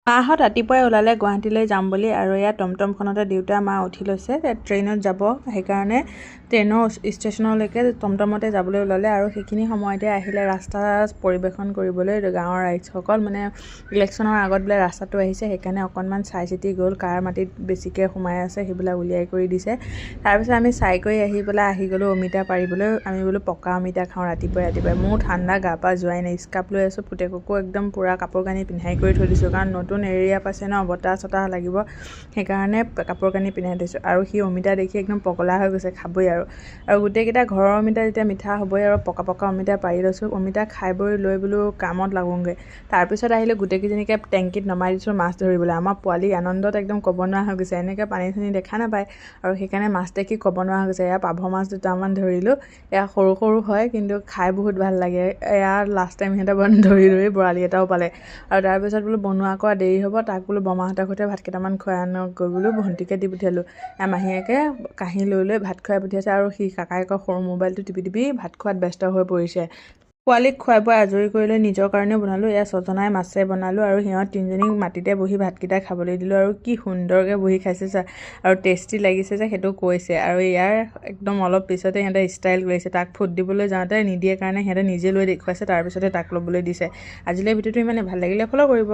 মাহঁত ৰাতিপুৱাই ওলালে গুৱাহাটীলৈ যাম বুলি আৰু এয়া টমটমখনতে দেউতা মা উঠি লৈছে। ট্ৰেইনত যাব, সেইকাৰণে ট্ৰেইনৰ ষ্টেচনলৈকে টমটমতে যাবলৈ ওলালে। আৰু সেইখিনি সময়তে আহিলে ৰাস্তা পৰিৱেশন কৰিবলৈ গাঁৱৰ ৰাইজসকল, মানে ইলেকশ্যনৰ আগত বোলে ৰাস্তাটো আহিছে, সেইকাৰণে অকণমান চাই চিতি গ'ল, কাৰ মাটিত বেছিকৈ সোমাই আছে সেইবিলাক উলিয়াই কৰি দিছে। তাৰপিছত আমি চাই কৰি আহি পেলাই আহি গ'লোঁ অমিতা পাৰিবলৈ। আমি বোলো পকা অমিতা খাওঁ ৰাতিপুৱাই ৰাতিপুৱাই। মোৰ ঠাণ্ডা গা পা যোৱাই নাই, স্কাৰ্ফ লৈ আছোঁ, পুতেককো একদম পূৰা কাপোৰ কানি পিন্ধাই কৰি থৈ দিছোঁ, কাৰণ নতুন এৰিয়া পাইছে ন, বতাহ চতাহ লাগিব, সেইকাৰণে কাপোৰ কানি পিন্ধাই থৈছোঁ। আৰু সি অমিতা দেখি একদম পগলা হৈ গৈছে, খাবই আৰু। আৰু গোটেইকেইটা ঘৰৰ অমিতা যেতিয়া মিঠা হ'বই আৰু পকা পকা অমিতা পাৰি লৈছোঁ। অমিতা খাই বৈ লৈ বোলো কামত লাগোঁগৈ। তাৰপিছত আহিলে গোটেইকেইজনীকে টেংকিত নমাই দিছোঁ মাছ ধৰিবলৈ। আমাৰ পোৱালি আনন্দত একদম ক'ব নোৱাৰা হৈ গৈছে, এনেকৈ পানী চানী দেখা নাপায় আৰু সেইকাৰণে মাছ দেখি ক'ব নোৱাৰা হৈ গৈছে। এয়া পাভ মাছ দুটামান ধৰিলোঁ, এয়া সৰু সৰু হয় কিন্তু খাই বহুত ভাল লাগে। এয়া লাষ্ট টাইম সিহঁতে ধৰি ধৰি বৰালি এটাও পালে। আৰু তাৰপিছত বোলো বনোৱা কৰা দেৰি হ'ব, তাক বোলো বৰমাহঁতৰ ঘৰতে ভাত কেইটামান খুৱাই আনক গৈ বোলো ভণ্টিকে দি পঠিয়ালোঁ। এয়া মাহীয়েকে কাঁহী লৈ লৈ ভাত খুৱাই পঠিয়াইছে আৰু সি কাকায়েকৰ সৰু মোবাইলটো টিপি টিপি ভাত খোৱাত ব্যস্ত হৈ পৰিছে। পোৱালিক খুৱাই বোৱাই আজৰি কৰি লৈ নিজৰ কাৰণেও বনালোঁ। এয়া ছজনাই মাছে বনালোঁ আৰু সিহঁত তিনিজনীক মাটিতে বহি ভাতকেইটা খাবলৈ দিলোঁ। আৰু কি সুন্দৰকৈ বহি খাইছে চা, আৰু টেষ্টি লাগিছে যে সেইটো কৈছে। আৰু ইয়াৰ একদম অলপ পিছতে সিহঁতে ষ্টাইল কৰিছে, তাক ফুট দিবলৈ যাওঁতে নিদিয়ে কাৰণে সিহঁতে নিজে লৈ দেখুৱাইছে, তাৰপিছতে তাক ল'বলৈ দিছে। আজিলৈ ভিডিঅ'টো ইমানে ভাল লাগিলে ফ'ল' কৰিব।